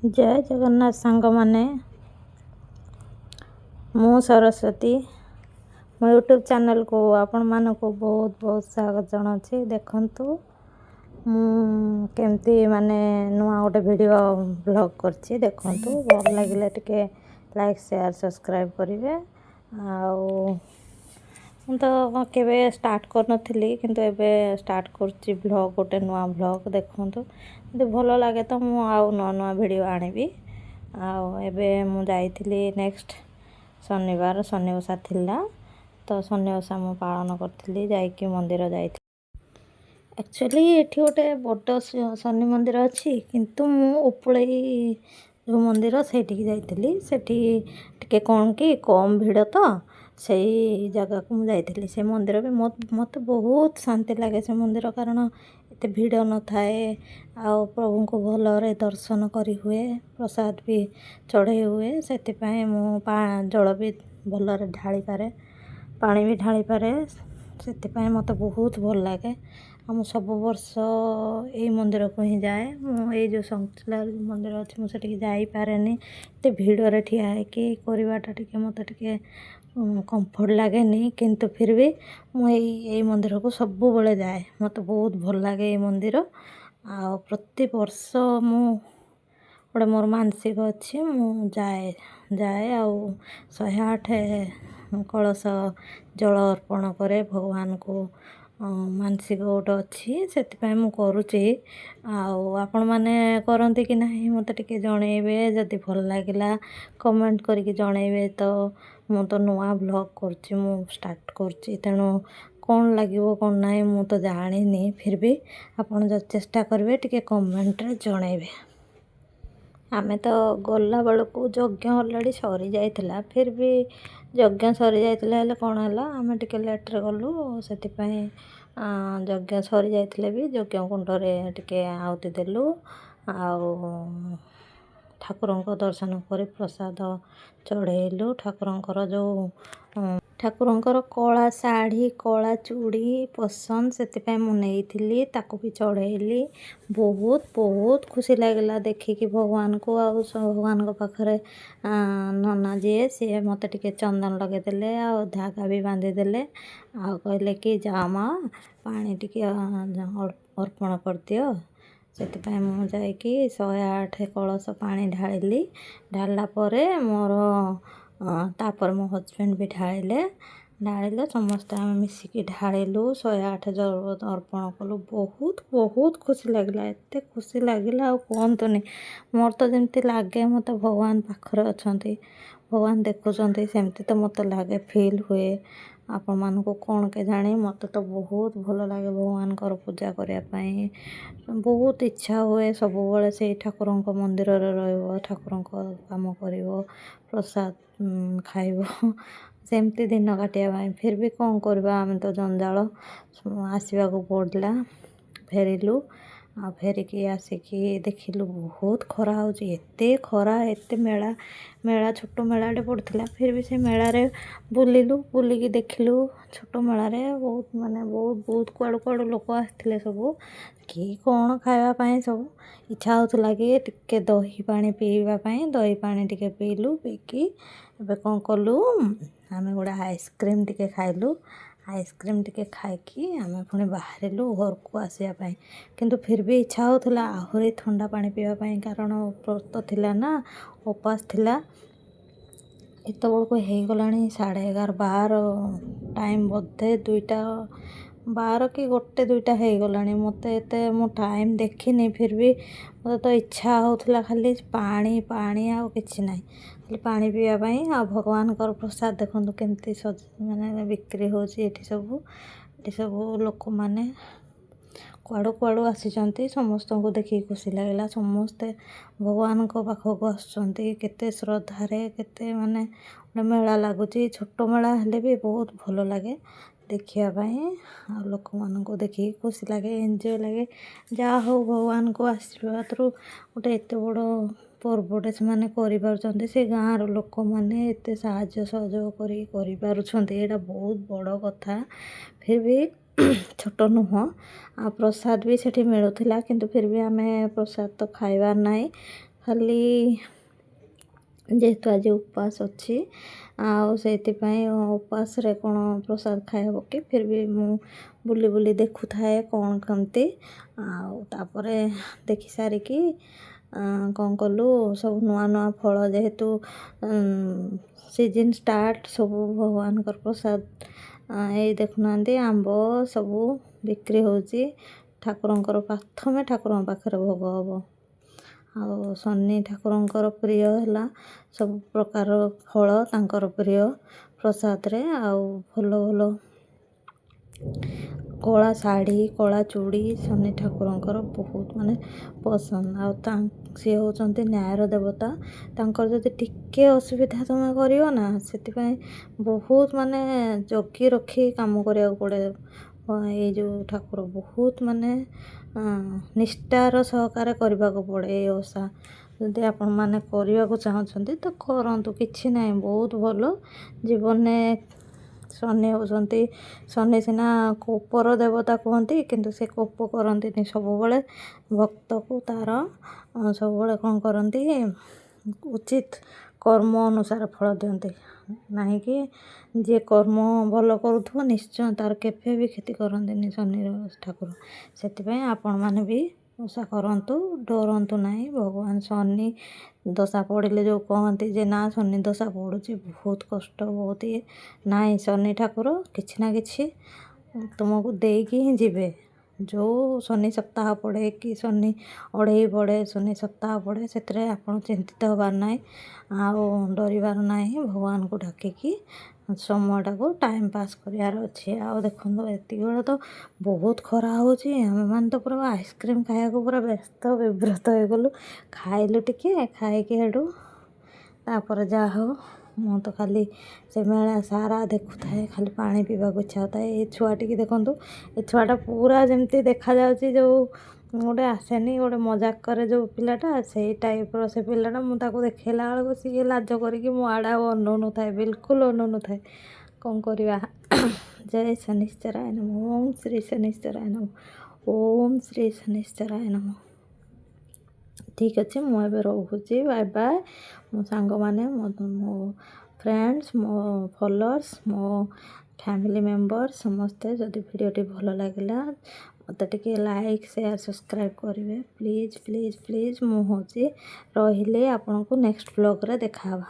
ଜୟ ଜଗନ୍ନାଥ ସାଙ୍ଗମାନେ, ମୁଁ ସରସ୍ୱତୀ ମୋ ୟୁଟ୍ୟୁବ୍ ଚ୍ୟାନେଲ୍କୁ ଆପଣମାନଙ୍କୁ ବହୁତ ବହୁତ ସ୍ୱାଗତ ଜଣାଉଛି। ଦେଖନ୍ତୁ, ମୁଁ କେମିତି ମାନେ ନୂଆ ଗୋଟେ ଭିଡ଼ିଓ ବ୍ଲଗ୍ କରିଛି। ଦେଖନ୍ତୁ, ଭଲ ଲାଗିଲେ ଟିକେ ଲାଇକ୍, ସେୟାର, ସବସ୍କ୍ରାଇବ୍ କରିବେ। ଆଉ ମୁଁ ତ କେବେ ଷ୍ଟାର୍ଟ କରିନଥିଲି, କିନ୍ତୁ ଏବେ ଷ୍ଟାର୍ଟ କରୁଛି ଭ୍ଲଗ୍, ଗୋଟେ ନୂଆ ଭ୍ଲଗ୍। ଦେଖନ୍ତୁ, ଯଦି ଭଲ ଲାଗେ ତ ମୁଁ ଆଉ ନୂଆ ନୂଆ ଭିଡ଼ିଓ ଆଣିବି। ଆଉ ଏବେ ମୁଁ ଯାଇଥିଲି, ନେକ୍ସଟ ଶନିବାର ଶନି ଓଷା ଥିଲା, ତ ଶନି ଓଷା ମୁଁ ପାଳନ କରିଥିଲି, ଯାଇକି ମନ୍ଦିର ଯାଇଥିଲି। ଆକ୍ଚୁଆଲି ଏଠି ଗୋଟେ ବଡ଼ ଶନି ମନ୍ଦିର ଅଛି, କିନ୍ତୁ ମୁଁ ଉପଳେଇ ଯେଉଁ ମନ୍ଦିର ସେଇଠିକି ଯାଇଥିଲି। ସେଠି ଟିକେ କ'ଣ କି କମ୍ ଭିଡ଼, ତ ସେଇ ଜାଗାକୁ ମୁଁ ଯାଇଥିଲି। ସେ ମନ୍ଦିର ବି ମୋତେ ବହୁତ ଶାନ୍ତି ଲାଗେ ସେ ମନ୍ଦିର, କାରଣ ଏତେ ଭିଡ଼ ନଥାଏ ଆଉ ପ୍ରଭୁଙ୍କୁ ଭଲରେ ଦର୍ଶନ କରିହୁଏ, ପ୍ରସାଦ ବି ଚଢ଼େଇ ହୁଏ। ସେଥିପାଇଁ ମୁଁ ଜଳ ବି ଭଲରେ ଢାଳିପାରେ, ପାଣି ବି ଢାଳିପାରେ। ସେଥିପାଇଁ ମୋତେ ବହୁତ ଭଲ ଲାଗେ ଆଉ ମୁଁ ସବୁ ବର୍ଷ ଏଇ ମନ୍ଦିରକୁ ହିଁ ଯାଏ। ମୁଁ ଏଇ ଯେଉଁ ସଙ୍କଚିଲାରେ ଯେଉଁ ମନ୍ଦିର ଅଛି, ମୁଁ ସେଠିକି ଯାଇପାରେନି। ଏତେ ଭିଡ଼ରେ ଠିଆ ହେଇକି କରିବାଟା ଟିକେ ମୋତେ ଟିକେ କମ୍ଫର୍ଟ ଲାଗେନି, କିନ୍ତୁ ଫିର୍ ବି ମୁଁ ଏଇ ମନ୍ଦିରକୁ ସବୁବେଳେ ଯାଏ। ମୋତେ ବହୁତ ଭଲ ଲାଗେ ଏଇ ମନ୍ଦିର। ଆଉ ପ୍ରତିବର୍ଷ ମୁଁ ଗୋଟେ ମୋର ମାନସିକ ଅଛି, ମୁଁ ଯାଏ ଯାଏ ଆଉ 108 କଳସ ଜଳ ଅର୍ପଣ କରେ ଭଗବାନଙ୍କୁ। ମାନସିକ ଗୋଟେ ଅଛି, ସେଥିପାଇଁ ମୁଁ କରୁଛି। ଆଉ ଆପଣମାନେ କରନ୍ତି କି ନାହିଁ, ମୋତେ ଟିକେ ଜଣେଇବେ। ଯଦି ଭଲ ଲାଗିଲା, କମେଣ୍ଟ କରିକି ଜଣେଇବେ। ତ ମୁଁ ତ ନୂଆ ଭ୍ଲଗ୍ କରୁଛି, ମୁଁ ଷ୍ଟାର୍ଟ କରୁଛି, ତେଣୁ କ'ଣ ଲାଗିବ କ'ଣ ନାହିଁ ମୁଁ ତ ଜାଣିନି। ଫିର୍ ବି ଆପଣ ଯଦି ଚେଷ୍ଟା କରିବେ, ଟିକେ କମେଣ୍ଟରେ ଜଣେଇବେ। ଆମେ ତ ଗଲାବେଳକୁ ଯଜ୍ଞ ଅଲରେଡ଼ି ସରିଯାଇଥିଲା। ଫିର୍ ବି ଯଜ୍ଞ ସରିଯାଇଥିଲା, ହେଲେ କ'ଣ ହେଲା, ଆମେ ଟିକେ ଲେଟ୍ରେ ଗଲୁ। ସେଥିପାଇଁ ଯଜ୍ଞ ସରିଯାଇଥିଲେ ବି ଯଜ୍ଞ କୁଣ୍ଡରେ ଟିକେ ଆହୁତି ଦେଲୁ ଆଉ ଠାକୁରଙ୍କ ଦର୍ଶନ କରି ପ୍ରସାଦ ଚଢ଼େଇଲୁ। ଠାକୁରଙ୍କର ଯେଉଁ ଠାକୁରଙ୍କର କଳା ଶାଢ଼ୀ, କଳା ଚୁଡ଼ି ପସନ୍ଦ, ସେଥିପାଇଁ ମୁଁ ନେଇଥିଲି, ତାକୁ ବି ଚଢ଼େଇଲି। ବହୁତ ବହୁତ ଖୁସି ଲାଗିଲା ଦେଖିକି ଭଗବାନଙ୍କୁ। ଆଉ ଭଗବାନଙ୍କ ପାଖରେ ନନା ଯିଏ, ସିଏ ମୋତେ ଟିକେ ଚନ୍ଦନ ଲଗେଇଦେଲେ ଆଉ ଧାଗା ବି ବାନ୍ଧିଦେଲେ ଆଉ କହିଲେ କି ଯାଅ ମା, ପାଣି ଟିକେ ଅର୍ପଣ କରିଦିଅ। ସେଥିପାଇଁ ମୁଁ ଯାଇକି 108 କଳସ ପାଣି ଢାଳିଲି। ଢାଳିଲା ପରେ ମୋର ତାପରେ ମୋ ହଜବେଣ୍ଡ ବି ଢାଳିଲେ। ଢାଳିଲେ, ସମସ୍ତେ ଆମେ ମିଶିକି ଢାଳିଲୁ, 108 ଜଳ ଅର୍ପଣ କଲୁ। ବହୁତ ବହୁତ ଖୁସି ଲାଗିଲା, ଏତେ ଖୁସି ଲାଗିଲା ଆଉ କୁହନ୍ତୁନି। ମୋର ତ ଯେମିତି ଲାଗେ ମୋତେ ଭଗବାନ ପାଖରେ ଅଛନ୍ତି, ଭଗବାନ ଦେଖୁଛନ୍ତି, ସେମିତି ତ ମୋତେ ଲାଗେ, ଫିଲ୍ ହୁଏ। ଆପଣମାନଙ୍କୁ କ'ଣ କେଜାଣି, ମୋତେ ତ ବହୁତ ଭଲ ଲାଗେ ଭଗବାନଙ୍କର ପୂଜା କରିବା ପାଇଁ। ବହୁତ ଇଚ୍ଛା ହୁଏ ସବୁବେଳେ ସେଇ ଠାକୁରଙ୍କ ମନ୍ଦିରରେ ରହିବ, ଠାକୁରଙ୍କ କାମ କରିବ, ପ୍ରସାଦ ଖାଇବ, ସେମିତି ଦିନ କାଟିବା ପାଇଁ। ଫିର୍ ବି କ'ଣ କରିବା, ଆମେ ତ ଜଞ୍ଜାଳ, ଆସିବାକୁ ପଡ଼ିଲା। ଫେରିଲୁ ଆଉ ଫେରିକି ଆସିକି ଦେଖିଲୁ ବହୁତ ଖରା ହେଉଛି, ଏତେ ଖରା, ଏତେ ମେଳା ମେଳା ଛୋଟ ମେଳାଟେ ପଡ଼ିଥିଲା। ଫିର୍ ବି ସେ ମେଳାରେ ବୁଲିଲୁ, ବୁଲିକି ଦେଖିଲୁ। ଛୋଟ ମେଳାରେ ବହୁତ ମାନେ ବହୁତ ବହୁତ କୁଆଡ଼ୁ କୁଆଡ଼ୁ ଲୋକ ଆସିଥିଲେ ସବୁ, କି କ'ଣ ଖାଇବା ପାଇଁ ସବୁ। ଇଚ୍ଛା ହେଉଥିଲା କି ଟିକେ ଦହି ପାଣି ପିଇବା ପାଇଁ। ଦହି ପାଣି ଟିକେ ପିଇଲୁ। ପିଇକି ଏବେ କ'ଣ କଲୁ, ଆମେ ଗୋଟେ ଆଇସ୍କ୍ରିମ୍ ଟିକେ ଖାଇଲୁ। ଆଇସ୍କ୍ରିମ୍ ଟିକେ ଖାଇକି ଆମେ ପୁଣି ବାହାରିଲୁ ଘରକୁ ଆସିବା ପାଇଁ। କିନ୍ତୁ ଫିର୍ ବି ଇଚ୍ଛା ହେଉଥିଲା ଆହୁରି ଥଣ୍ଡା ପାଣି ପିଇବା ପାଇଁ, କାରଣ ବ୍ରତ ଥିଲା ନା, ଉପାସ ଥିଲା। ଏତେବେଳକୁ ହେଇଗଲାଣି 11:30, 12 ଟାଇମ୍ ବୋଧେ, 2ଟା 12 କି 1, 2ଟା ହେଇଗଲାଣି। ମୋତେ ଏତେ ମୁଁ ଟାଇମ୍ ଦେଖିନି। ଫିର୍ ବି ମୋତେ ତ ଇଚ୍ଛା ହେଉଥିଲା ଖାଲି ପାଣି, ପାଣି, ଆଉ କିଛି ନାହିଁ, ଖାଲି ପାଣି ପିଇବା ପାଇଁ। ଆଉ ଭଗବାନଙ୍କର ପ୍ରସାଦ ଦେଖନ୍ତୁ କେମିତି ମାନେ ବିକ୍ରି ହେଉଛି ଏଠି ସବୁ। ଏଠି ସବୁ ଲୋକମାନେ କୁଆଡ଼ୁ କୁଆଡ଼ୁ ଆସିଛନ୍ତି। ସମସ୍ତଙ୍କୁ ଦେଖିକି ଖୁସି ଲାଗିଲା। ସମସ୍ତେ ଭଗବାନଙ୍କ ପାଖକୁ ଆସୁଛନ୍ତି କେତେ ଶ୍ରଦ୍ଧାରେ, କେତେ ମାନେ ଗୋଟେ ମେଳା ଲାଗୁଛି। ଛୋଟ ମେଳା ହେଲେ ବି ବହୁତ ଭଲ ଲାଗେ ଦେଖିବା ପାଇଁ ଆଉ ଲୋକମାନଙ୍କୁ ଦେଖିକି ଖୁସି ଲାଗେ, ଏନ୍ଜୟ ଲାଗେ। ଯାହା ହଉ, ଭଗବାନଙ୍କ ଆଶୀର୍ବାଦରୁ ଗୋଟେ ଏତେ ବଡ଼ ପର୍ବଟେ ସେମାନେ କରିପାରୁଛନ୍ତି। ସେ ଗାଁର ଲୋକମାନେ ଏତେ ସାହାଯ୍ୟ ସହଯୋଗ କରିକି କରିପାରୁଛନ୍ତି, ଏଇଟା ବହୁତ ବଡ଼ କଥା, ଫିର୍ ବି ଛୋଟ ନୁହଁ। ଆଉ ପ୍ରସାଦ ବି ସେଠି ମିଳୁଥିଲା, କିନ୍ତୁ ଫିର୍ ବି ଆମେ ପ୍ରସାଦ ତ ଖାଇବାର ନାହିଁ। ଖାଲି ଯେହେତୁ ଆଜି ଉପାସ ଅଛି, ଆଉ ସେଇଥିପାଇଁ ଉପାସରେ କ'ଣ ପ୍ରସାଦ ଖାଇହେବ କି? ଫିର୍ ବି ମୁଁ ବୁଲି ବୁଲି ଦେଖୁଥାଏ କ'ଣ କେମିତି। ଆଉ ତାପରେ ଦେଖି ସାରିକି କ'ଣ କଲୁ, ସବୁ ନୂଆ ନୂଆ ଫଳ, ଯେହେତୁ ସିଜିନ୍ ଷ୍ଟାର୍ଟ, ସବୁ ଭଗବାନଙ୍କର ପ୍ରସାଦ। ଏଇ ଦେଖୁନାହାନ୍ତି, ଆମ୍ବ ସବୁ ବିକ୍ରି ହେଉଛି। ଠାକୁରଙ୍କର ପ୍ରଥମେ ଠାକୁରଙ୍କ ପାଖରେ ଭୋଗ ହେବ। ଆଉ ଶନି ଠାକୁରଙ୍କର ପ୍ରିୟ ହେଲା ସବୁ ପ୍ରକାର ଫଳ, ତାଙ୍କର ପ୍ରିୟ ପ୍ରସାଦରେ। ଆଉ ଭଲ ଭଲ କଳା ଶାଢ଼ୀ, କଳା ଚୁଡ଼ି ଶନି ଠାକୁରଙ୍କର ବହୁତ ମାନେ ପସନ୍ଦ। ଆଉ ସିଏ ହେଉଛନ୍ତି ନ୍ୟାୟର ଦେବତା। ତାଙ୍କର ଯଦି ଟିକେ ଅସୁବିଧା ତୁମେ କରିବ ନା, ସେଥିପାଇଁ ବହୁତ ମାନେ ଜଗି ରଖି କାମ କରିବାକୁ ପଡ଼େ। ଏଇ ଯେଉଁ ଠାକୁର ବହୁତ ମାନେ ନିଷ୍ଠାର ସହକାରେ କରିବାକୁ ପଡ଼େ। ଏଇ ଓଷା ଯଦି ଆପଣମାନେ କରିବାକୁ ଚାହୁଁଛନ୍ତି ତ କରନ୍ତୁ, କିଛି ନାହିଁ, ବହୁତ ଭଲ ଜୀବନରେ। ଶନି ହେଉଛନ୍ତି, ଶନି ସିନା କୋପର ଦେବତା କୁହନ୍ତି, କିନ୍ତୁ ସେ କୋପ କରନ୍ତିନି। ସବୁବେଳେ ଭକ୍ତକୁ ତାର ସବୁବେଳେ କ'ଣ କରନ୍ତି? ଉଚିତ କର୍ମ ଅନୁସାରେ ଫଳ ଦିଅନ୍ତି। ନାହିଁକି ଯିଏ କର୍ମ ଭଲ କରୁଥିବ, ନିଶ୍ଚୟ ତାର କେବେ ବି କ୍ଷତି କରନ୍ତିନି ଶନି ଠାକୁର। ସେଥିପାଇଁ ଆପଣମାନେ ବି ଓଷା କରନ୍ତୁ, ଡରନ୍ତୁ ନାହିଁ। ଭଗବାନ ଶନି ଦଶା ପଡ଼ିଲେ ଯେଉଁ କହନ୍ତି ଯେ ନା, ଶନି ଦଶା ପଡ଼ୁଛି, ବହୁତ କଷ୍ଟ, ବହୁତ ଇଏ, ନାଇଁ, ଶନି ଠାକୁର କିଛି ନା କିଛି ତୁମକୁ ଦେଇକି ହିଁ ଯିବେ। ଯେଉଁ ଶନି ସପ୍ତାହ ପଡ଼େ କି ଶନି ଅଢ଼େଇ ପଡ଼େ, ଶନି ସପ୍ତାହ ପଡ଼େ, ସେଥିରେ ଆପଣ ଚିନ୍ତିତ ହେବାର ନାହିଁ ଆଉ ଡରିବାର ନାହିଁ। ଭଗବାନଙ୍କୁ ଡାକିକି ସମୟଟାକୁ ଟାଇମ୍ ପାସ୍ କରିବାର ଅଛି। ଆଉ ଦେଖନ୍ତୁ, ଏତିକି ବେଳେ ତ ବହୁତ ଖରା ହେଉଛି। ଆମେମାନେ ତ ପୁରା ଆଇସ୍କ୍ରିମ୍ ଖାଇବାକୁ ପୁରା ବ୍ୟସ୍ତ ବିବ୍ରତ ହେଇଗଲୁ। ଖାଇଲୁ ଟିକେ, ଖାଇକି ହେଠୁ ତାପରେ ଯାହା ହଉ, ମୁଁ ତ ଖାଲି ସେ ମେଳା ସାରା ଦେଖୁଥାଏ, ଖାଲି ପାଣି ପିଇବାକୁ ଇଚ୍ଛା ହେଉଥାଏ। ଏଇ ଛୁଆଟିକି ଦେଖନ୍ତୁ, ଏ ଛୁଆଟା ପୁରା ଯେମିତି ଦେଖାଯାଉଛି, ଯେଉଁ ଗୋଟେ ଆସେନି, ଗୋଟେ ମଜାକ କରେ ଯେଉଁ ପିଲାଟା, ସେଇ ଟାଇପ୍ର ସେ ପିଲାଟା। ମୁଁ ତାକୁ ଦେଖେଇଲା ବେଳକୁ ସିଏ ଲାଜ କରିକି ମୋ ଆଡ଼େ ଆଉ ଅନଉନଥାଏ, ବିଲକୁଲ ଅନଉନଥାଏ। କ'ଣ କରିବା? ଜୟ ଶନିଶ୍ଚରାୟ ନମଃ। ଓମ୍ ଶ୍ରୀ ଶନିଶ୍ଚରାୟ ନମଃ। ଓମ୍ ଶ୍ରୀ ଶନିଶ୍ଚରାୟ ନମଃ। ଠିକ୍ ଅଛି, ମୁଁ ଏବେ ରହୁଛି। ବାଏ ବାଏ ମୋ ସାଙ୍ଗମାନେ, ମୋ ମୋ ଫ୍ରେଣ୍ଡସ୍, ମୋ ଫଲୋଅର୍ସ, ମୋ ଫ୍ୟାମିଲି ମେମ୍ବର ସମସ୍ତେ। ଯଦି ଭିଡ଼ିଓଟି ଭଲ ଲାଗିଲା, ମୋତେ ଟିକେ ଲାଇକ୍, ସେୟାର, ସବସ୍କ୍ରାଇବ୍ କରିବେ, ପ୍ଲିଜ୍ ପ୍ଲିଜ୍ ପ୍ଲିଜ୍। ମୁଁ ହେଉଛି ରହିଲି, ଆପଣଙ୍କୁ ନେକ୍ସଟ ବ୍ଲଗ୍ରେ ଦେଖାହେବା।